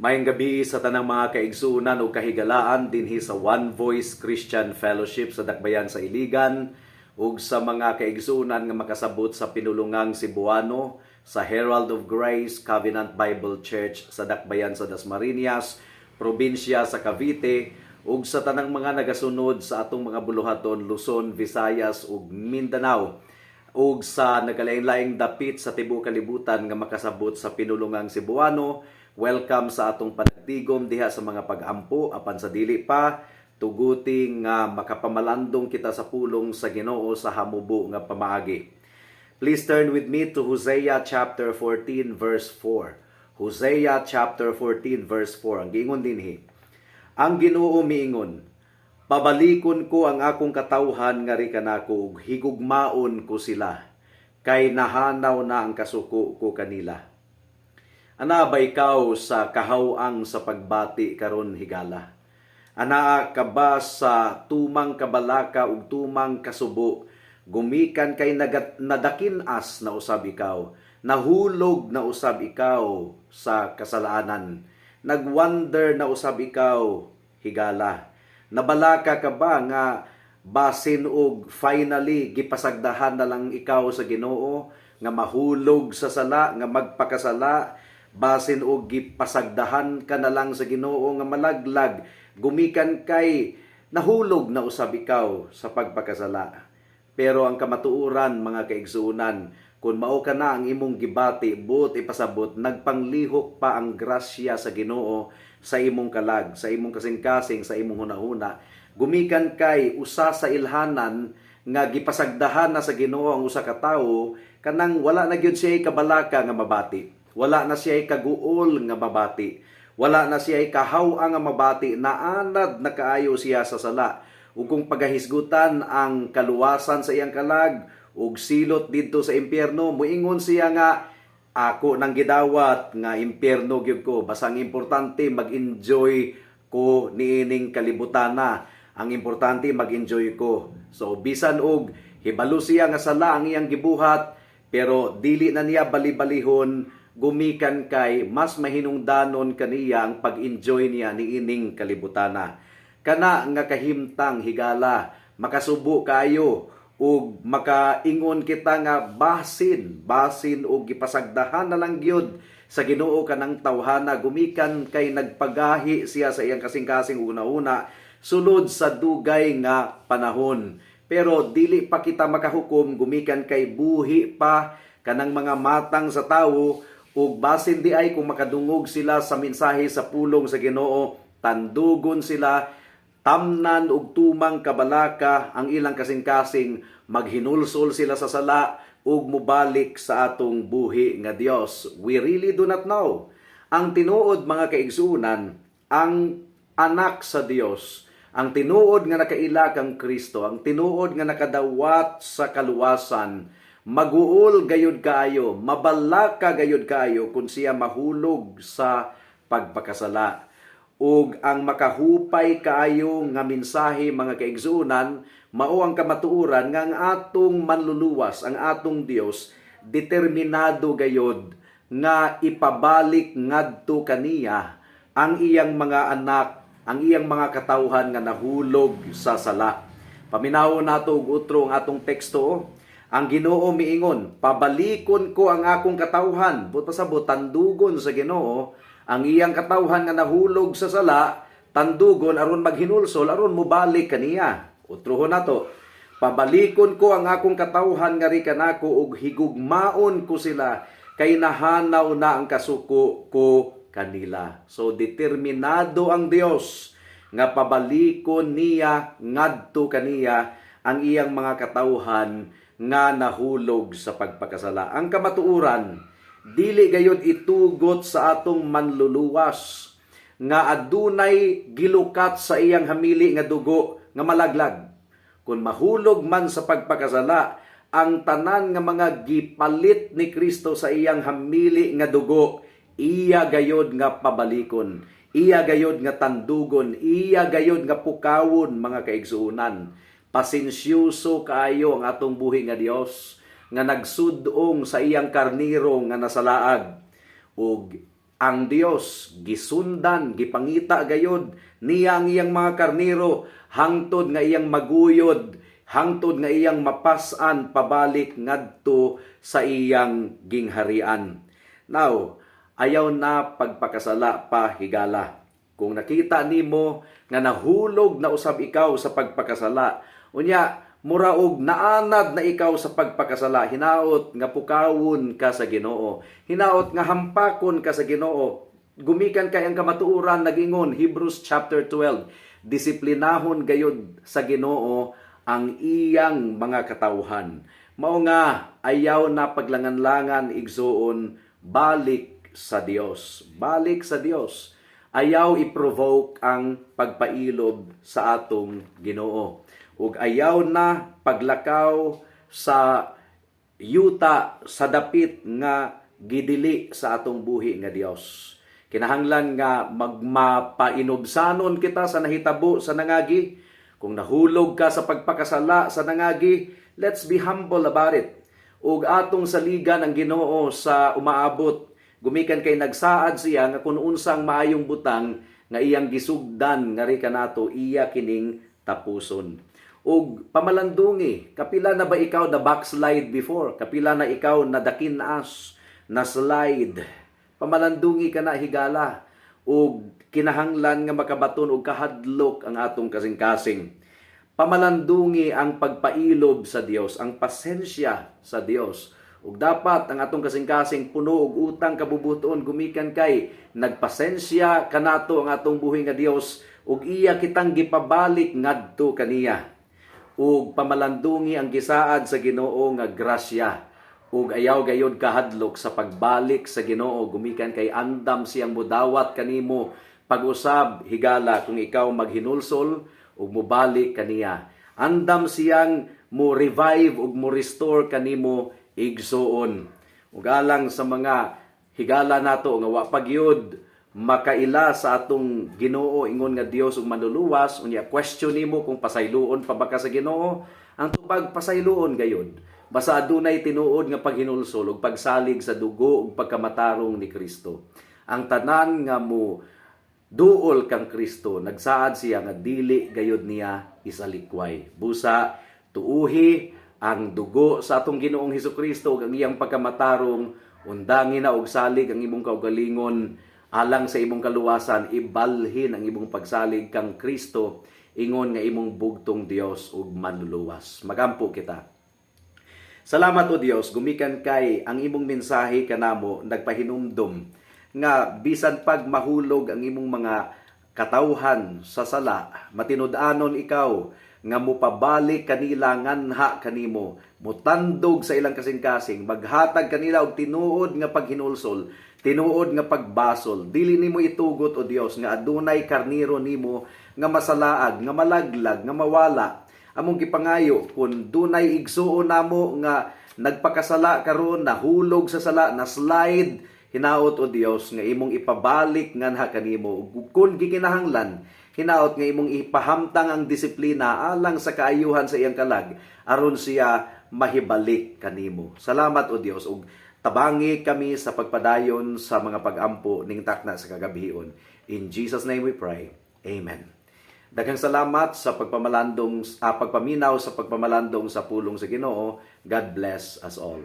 Maayong gabii sa tanang mga kaigsuonan ug kahigalaan dinhi sa One Voice Christian Fellowship sa Dakbayan sa Iligan ug sa mga kaigsuonan nga makasabot sa pinulungang Cebuano sa Herald of Grace Covenant Bible Church sa Dakbayan sa Dasmariñas, probinsya sa Cavite, ug sa tanang mga nagasunod sa atong mga buluhaton Luzon, Visayas ug Mindanao ug sa nagkalain-laing dapit sa tibuok kalibutan nga makasabot sa pinulungang Cebuano. Welcome sa atong panagtigom diha sa mga pag-ampo. Apan sa dili pa, tuguti nga makapamalandong kita sa pulong sa Ginoo sa hamubo nga pamaagi. Please turn with me to Hosea chapter 14 verse 4. Hosea chapter 14 verse 4. Ang giingon dinhi: Ang Ginoo miingon, "Pabalikon ko ang akong katawhan nga kanako ug higugmaon ko sila kay nahanaw na ang kasuko ko kanila." Anaa ba ikaw sa kahaw-ang sa pagbati karon, higala? Anaa ka ba sa tumang kabalaka ug tumang kasubo gumikan kay nadakin-as na usab ikaw, nahulog na usab ikaw sa kasalanan, nagwander na usab ikaw, higala? Nabalaka ka ba nga basin og finally gipasagdahan na lang ikaw sa Ginoo nga mahulog sa sala, nga magpakasala, basin og gipasagdahan ka na lang sa Ginoo nga malaglag gumikan kay nahulog na usab ikaw sa pagpakasala? Pero ang kamatuoran, mga kaigsuonan, kung mao ka na ang imong gibati, buot ipasabot, nagpanglihok pa ang grasya sa Ginoo sa imong kalag, sa imong kasing-kasing, sa imong hunahuna. Gumikan kay usa sa ilhanan nga gipasagdahan na sa Ginoo ang usa ka tawo, kanang wala na gyud siya kabalaka nga mabati. Wala na siya kaguol nga mabati. Wala na siya kahaw nga mabati. Naanad na kaayo siya sa sala. Ug kung pagahisgutan ang kaluwasan sa iyang kalag ug silot didto sa impyerno, muingon siya nga ako nang gidawat nga impyerno gyud ko, basta ang importante mag-enjoy ko niining kalibutana, ang importante mag-enjoy ko. So bisan og hibalo siya nga sala ang iyang gibuhat, pero dili na niya bali-balihon gumikan kay mas mahinungdanon kaniya ang pag-enjoy niya niining kalibutana. Kana nga kahimtang, higala, makasubo kayo ug makaingon kita nga basin basin og gipasagdahan na lang gyud sa Ginoo kanang tawhana gumikan kay nagpagahi siya sa iyang kasing-kasing una-una sulod sa dugay nga panahon. Pero dili pa kita makahukom gumikan kay buhi pa kanang mga matang sa tawo, ug basin di ay kung makadungog sila sa mensahe sa pulong sa Ginoo, tandugon sila, tamnan og tumang kabalaka ang ilang kasing-kasing, maghinulsol sila sa sala ug mobalik sa atong buhi nga Dios. We really do not know. Ang tinuod, mga kaigsuonan, ang anak sa Dios, ang tinuod nga nakaila kang Kristo, ang tinuod nga nakadawat sa kaluwasan, maguol gayud kaayo, mabalaka gayud kaayo kung siya mahulog sa pagpakasala. Ug ang makahupay kaayo nga mensahe, mga kaigsuonan, mao ang kamatuoran nga ang atong manluluwas, ang atong Dios, determinado gayod nga ipabalik ngadto kaniya ang iyang mga anak, ang iyang mga katawhan nga nahulog sa sala. Paminawon nato og utro ang atong teksto. Ang Ginoo miingon, "Pabalikon ko ang akong katawhan." Buot pasabot, tandugon sa Ginoo ang iyang katawhan nga nahulog sa sala, tandugon aron maghinulsol, aron mobalik kaniya. Utrohon nato. "Pabalikon ko ang akong katawhan nga kanako ug higugmaon ko sila kay nahanaw na ang kasuko ko kanila." So determinado ang Dios nga pabalikon niya ngadto kaniya ang iyang mga katawhan nga nahulog sa pagpakasala. Ang kamatuoran, dili gayod itugot sa atong manluluwas nga adunay gilukat sa iyang hamili nga dugo nga malaglag. Kung mahulog man sa pagpakasala, ang tanan nga mga gipalit ni Kristo sa iyang hamili nga dugo, iya gayod nga pabalikon, iya gayod nga tandugon, iya gayod nga pukawon, mga kaigsuonan. Pasensyoso kaayo ang atong buhi nga Dios nga nagsudong sa iyang karniro nga nasalaag. Ug Ang Dios gisundan, gipangita gayod niya ang iyang mga karnero hangtod nga iyang maguyod, hangtod nga iyang mapas-an pabalik ngadto sa iyang gingharian. Now, ayaw na pagpakasala pa, higala. Kung nakita nimo nga nahulog na usab ikaw sa pagpakasala, unya mura og naanad na ikaw sa pagpakasala, hinaot nga pukawon ka sa Ginoo. Hinaot nga hampakon ka sa Ginoo. Gumikan kay ang kamatuoran nagingon, Hebrews chapter 12, disiplinahon gayud sa Ginoo ang iyang mga katawhan. Mao nga ayaw na paglangan-langan, igsuon, balik sa Dios. Balik sa Dios. Ayaw i-provoke ang pagpailob sa atong Ginoo. Ug ayaw na paglakaw sa yuta sa dapit nga gidili sa atong buhi nga Dios. Kinahanglan nga magmapainubsanon kita sa nahitabo sa nangagi. Kung nahulog ka sa pagpakasala sa nangagi, let's be humble about it. Ug atong saligan ang Ginoo sa umaabot. Gumikan kay nagsaad siya nga kung unsang maayong butang nga iyang gisugdan ngari kanato, iya kining tapuson. Ug pamalandungi, kapila na ba ikaw na backslide before? Kapila na ikaw na dakinas, na slide? Pamalandungi ka na, higala. Ug kinahanglan nga makabaton og kahadlok ang atong kasing-kasing. Pamalandungi ang pagpailob sa Dios, ang pasensya sa Dios. Ug dapat ang atong kasing-kasing puno og utang kabubuton gumikan kay nagpasensya kanato ang atong buhi nga Dios ug iya kitang gipabalik ngadto kaniya. Ug pamalandungi ang gisaad sa Ginoo nga grasya ug ayaw gayod kahadlok sa pagbalik sa Ginoo gumikan kay andam siyang mudawat kanimo pag-usab, higala, kung ikaw maghinulsol ug mobalik kaniya. Andam siyang mo revive ug mo restore kanimo, igsuon. Ug alang sa mga higala nato nga wa pa gyud makaila sa atong Ginoo ingon nga Dios ug Manluluwas, unya question nimo kung pasayloon pa ba ka sa Ginoo, ang tubag, pasayloon gayud basta adunay tinuod nga paghinulsol ug pagsalig sa dugo ug pagkamatarong ni Kristo. Ang tanan nga mo duol kang Kristo, nagsaad siya nga dili gayud niya isalikway. Busa tuuhi ang dugo sa atong Ginoong Hesukristo ug ang iyang pagkamatarong, undangi na og salig ang imong kaugalingon alang sa imong kaluwasan. Ibalhin ang imong pagsalig kang Kristo ingon nga imong bugtong Dios ug Manluluwas. Magampo kita. Salamat, O Dios, gumikan kay ang imong mensahe kanamo nagpahinumdum nga bisan pag mahulog ang imong mga katawhan sa sala, matinud-anon ikaw nga mupabalik kanila nganha kanimo, mutandog sa ilang kasing-kasing, maghatag kanila og tinuod nga paghinulsol, tinuod nga pagbasol. Dili nimo itugot, O Dios, nga adunay karniro nimo nga masalaag, nga malaglag, nga mawala. Among gipangayo, kung dunay igsuon namo nga nagpakasala karon, nahulog sa sala, na slide, hinaot, O Dios, nga imong ipabalik nganha kanimo. Ug kung gikinahanglan, hinaot nga imong ipahamtang ang disiplina alang sa kaayuhan sa iyang kalag aron siya mahibalik kanimo. Salamat, O Dios, ug tabangi kami sa pagpadayon sa mga pagampo ning takna sa kagabhion. In Jesus' name we pray. Amen. Daghang salamat sa pagpamalandong pagpaminaw sa pagpamalandong sa pulong sa Ginoo. God bless us all.